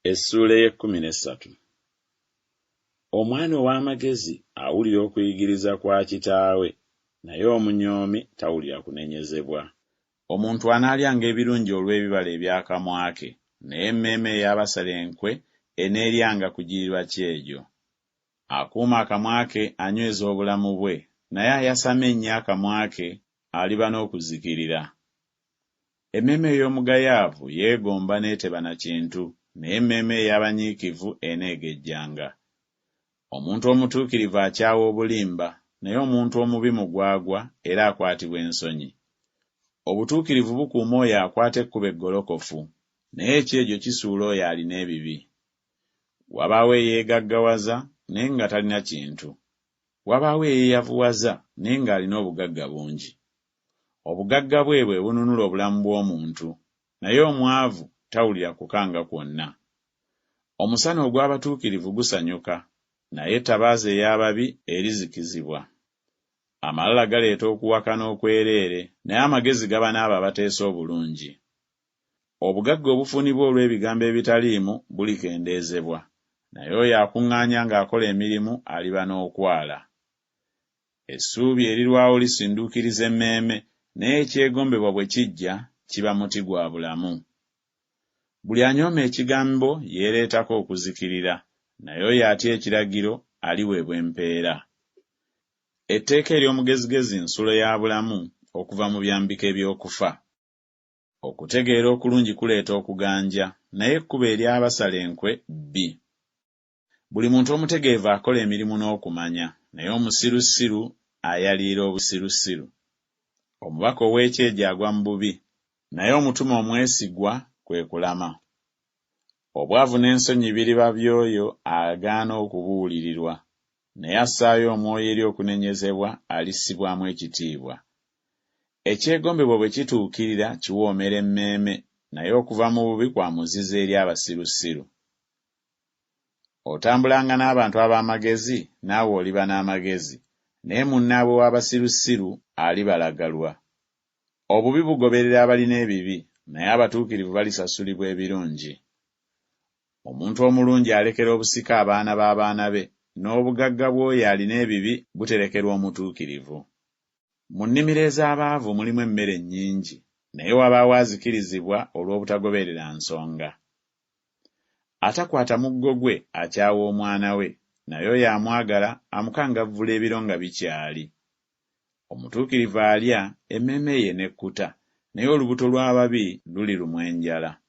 Essuula ey'ekkumi n'essatu. Omwana ow'amagezi awulira okuyigiriza kwa kitaawe, naye omunyoomi tawulira kunenyezebwa. Omuntu anaalyanga ebirungi olw'ebibala eby'akamwa ke, naye emmeeme ey'abasala enkwe eneeryanga kugirirwa kyejo. Akuuma akamwa ke anyweza obulamu bwe, naye ayasama ennyo akamwa ke aliba n'okuzikirira. Emmeeme ey'omugayaavu yeegomba n'eteba na kintu, naye emmeeme ey'abanyiikivu eneegejjanga. Omuntu omutuukirivu akyawa obulimba, naye omuntu omubi mugwagwa era akwatibwa ensonyi. Obutuukirivu bukuuma oyo akwata ekkubo eggolokofu, naye ekyejo kisuula oyo alina ebibi. Wabaawo eyeegaggawaza naye nga talina kintu, wabaawo eyeeyavuwaza naye ng'alina obugagga bungi. Obugagga bwe bwe bununula obulamu bw'omuntu, naye omwavu tawulira kukanga kwonna. Omusana ogw'abatuukirivu gusanyuka, naye ettabaaza ey'ababi erizikizibwa. Amalala galeeta okuwakana okwereere, naye amagezi gaba n'abo abateesa obulungi. Obugagga obufunibwa olw'ebigambo ebitaliimu bulikendeezebwa, naye oyo akuŋŋaanya ng'akola emirimu aliba n'okwala. Essuubi erirwawo lisinduukiriza emmeeme, naye ekyegombebwa bwe kijja, kiba muti gwa bulamu. Buli anyooma ekigambo yeereetako okuzikirira, naye oyo atya ekiragiro aliweebwa empeera. Etteeka ery'omugezigezi nsulo ya bulamu okuva mu byambika eby'okufa. Okutegeera okulungi kuleeta okuganja, naye ekkubo ery'abasala enkwe bbi. Buli muntu omutegeevu akola emirimu n'okumanya, naye omusirusiru ayaliira obusirusiru. Omubaka ow'ekyejo agwa mu bubi, naye omutume omwesigwa kwe kulama. Obwavu n'ensonyi biriba by'oyo agaana okubuulirirwa, naye assaayo omwoyo eri okunenyezebwa alissibwamu ekitiibwa. Ekyegombebwa bwe kituukirira kiwoomera emmeeme, naye okuva mu bubi kwa muzizo eri abasirusiru. Otambulanga n'abantu ab'amagezi, naawe oliba n'amagezi, naye munnaabwe w'abasirusiru alibalagalwa. Obubi bugoberera abalina ebibi, naye abatuukirivu balisasulibwa ebirungi. Omuntu omulungi alekera obusika abaana b'abaana be, n'obugagga bw'oyo alina ebibi buterekerwa omutuukirivu. Mu nnimiro ez'abaavu mulimu emmere nnyingi, naye wabaawo azikirizibwa olw'obutagoberera nsonga. Atakwata muggo gwe akyawa omwana we, naye oyo amwagala amukangavvula ebiro nga bikyali. Omutuukirivu alya, emmeeme ye n'ekkuta, naye olubuto lw'ababi lulirumwa enjala.